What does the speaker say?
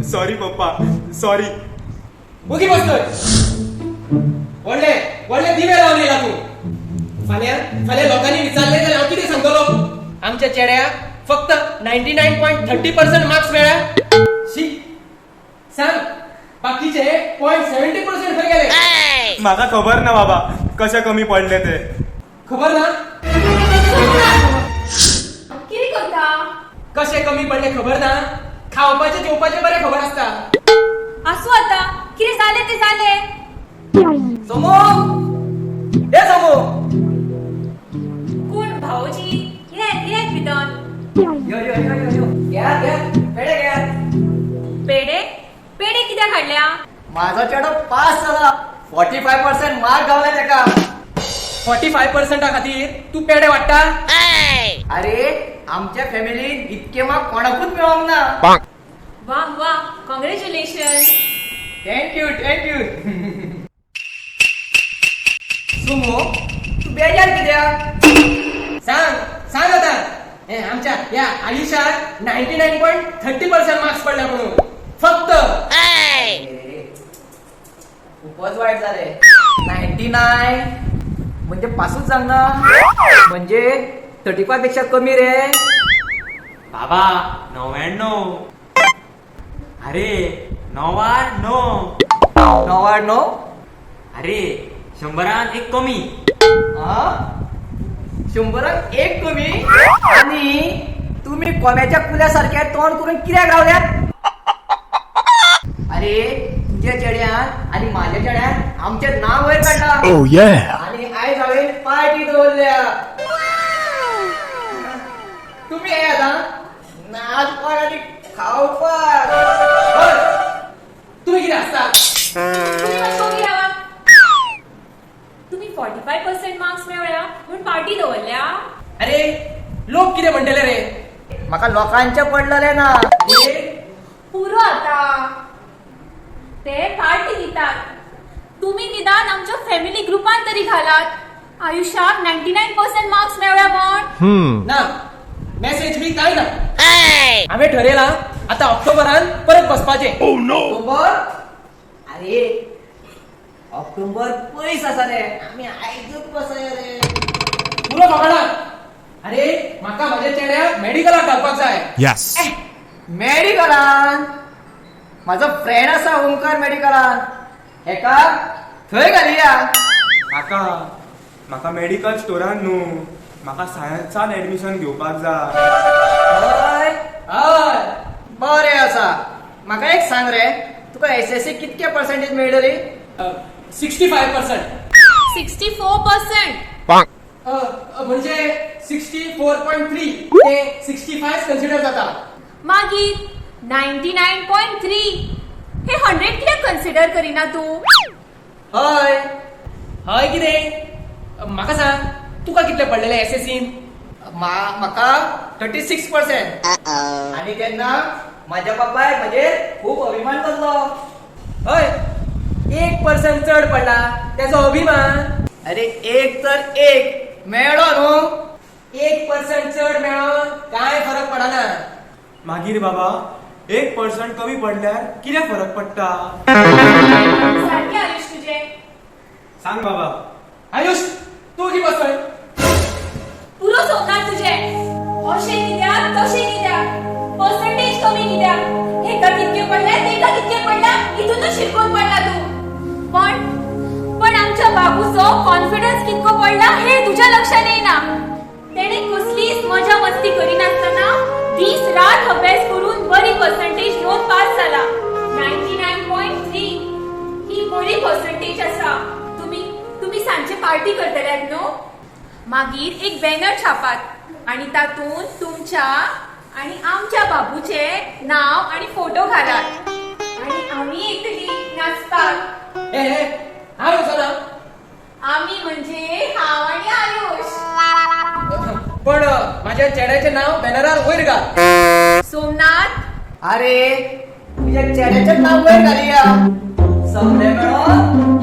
Sorry पप्पा, sorry. ओगी बसतोय. व्हडले व्हडले दिवे लावन येयला तूं. फाल्यां फाल्यां लोकांनी विचारलें जाल्यार हांव कितें सांगतलो? आमच्या चेड्याक फक्त 99.30% मार्क्स मेळ्ळ्या. शी, सांग, बाकीचे 0.70% खंय गेले? म्हाका खबर ना बाबा, कशे कमी पडले ते. खबर ना? कितें करता? कशे कमी पडले खबर ना? खावपाचें जेवपाचें बरें खबर आसता. आसूं, आतां कितें जालें तें जालें. सोमू, ए सोमू. कोण भावोजी? येत येत भितर. यो यो यो यो यो, घेयात घेयात, पेढे घेयात. पेढे? पेढे कित्याक हाडल्या? माझो चेडो पास जाला. 45% मार्क गावले तेका. 45%ा खातीर तूं पेढे वाडटा? अरे, आमच्या फॅमिलीन इतके मार्क कोणाकूच मेळोंक ना. वा वा, congratulation. Thank you, thank you. Sumo, तू बेजार कित्याक? सांग सांग आता, हे आमच्या या आयुष्यात 99.30% मार्क्स पडल्या म्हणून फक्त. अरे, खूपच वाईट झाले. 99 म्हणजे पासूच सांग ना, म्हणजे 35 पेक्षा कमी रे. बाबा, 99. अरे, 99. 99? अरे, 100रान एक कमी. हा, 100राक एक कमी आणि तुम्ही कोंब्याच्या कुल्यासारख्या तोंड करून कित्याक रावल्यात? अरे, तुझ्या चेड्यान आणि माझ्या चेड्यान आमचे नाव वयर काढला Oh yeah! आणि आयज हांवें पार्टी दवरल्या. तुम्ही येयात हा नाचपाक आणि खावपाक. हय, तुम्ही कितें आसता? तुम्ही मातशे ओगी रावात. तुम्ही 45% मार्क्स मेळ्ळ्या म्हूण पार्टी दवरल्या? अरे, लोक कितें म्हणटले रे? म्हाका लोकांचे पडलेले ना. अरे, पुरो आता. ते पार्टी दितात, तुम्ही निदान आमच्या फॅमिली ग्रुपान तरी घालात, आयुष्याक 99% मार्क्स मेळ्ळ्या म्हण. ना मेसेज बी काय ना. हांवें ठरयलां, आतां ऑक्टोबरान परत बसपाचें. ऑक्टोबर? अरे, ऑक्टोबर पयस आसा रे. आमी आयजूच बसया रे. पुरो फकाणां. अरे, म्हाका म्हाज्या चेड्याक मेडिकलाक घालपाक जाय. Yes. मेडिकलान माझो फ्रेंड आसा ओंकार, मेडिकलान हेका थंय घालया. काका, म्हाका मेडिकल स्टोरान न्हू, म्हाका सायन्सान एडमिशन घेवपाक जाय. हय? हय. बरें आसा. म्हाका एक सांग रे, तुका एसएससी कितके पर्सेंटेज मेळटली? 65%. 64%. म्हणजे 64.3, ते 65 कन्सिडर जाता. मागीर 99.3 हे 100 कित्याक कन्सिडर करिना तूं? हय. हय कितें? म्हाका सांग, तुका कितले पडलेले एसएससीन? म्हाका 36% आणि तेन्ना माझ्या बापायक म्हजेर खूप अभिमान जाल्लो. हय, 1% चड पडला त्याचो अभिमान. अरे, एक तर एक मेळ्ळो न्हू. 1% चड मेळोन काय फरक पडना. मागीर बाबा, 1% कमी पडल्यार कितें फरक पडटा? सारकें आयुष तुजें. सांग बाबा. आयुष, तूं की बसतोय? पुरो सोमनाथ तुजें. अशें कित्याक, तशें कित्याक, पर्सेंटेज कमी कित्याक, हेका कितके पडल्या, तेका कितके पडल्या, हितूनच शिरकून पडला तूं. पण पण आमच्या बाबूचो कॉन्फिडन्स कितको पडला हे तुझ्या लक्षात येईना. तेणे कसलीच मजा मस्ती करिनासतना दीस रात अभ्यास करून बरी पर्सेंटेज घेवन पास जाला. 99.3 ही बरी पर्सेंटेज आसा. तुम्ही तुम्ही सांजचे पार्टी करतल्यात न्हू? मागीर एक बॅनर छापात आणि तातूंत तुमच्या आणि आमच्या बाबूचे नाव आणि फोटो घालात आणि आमी येतली नाचपाक. हे हे, हांव येवचो ना. आमी म्हणजे हांव आणि आयुष. पण माझ्या चेड्याचें नाव बॅनरार वयर घाल. सोमनाथ. अरे, तुझ्या चेड्याचें नाव वयर घालया. सगळे मेळोन.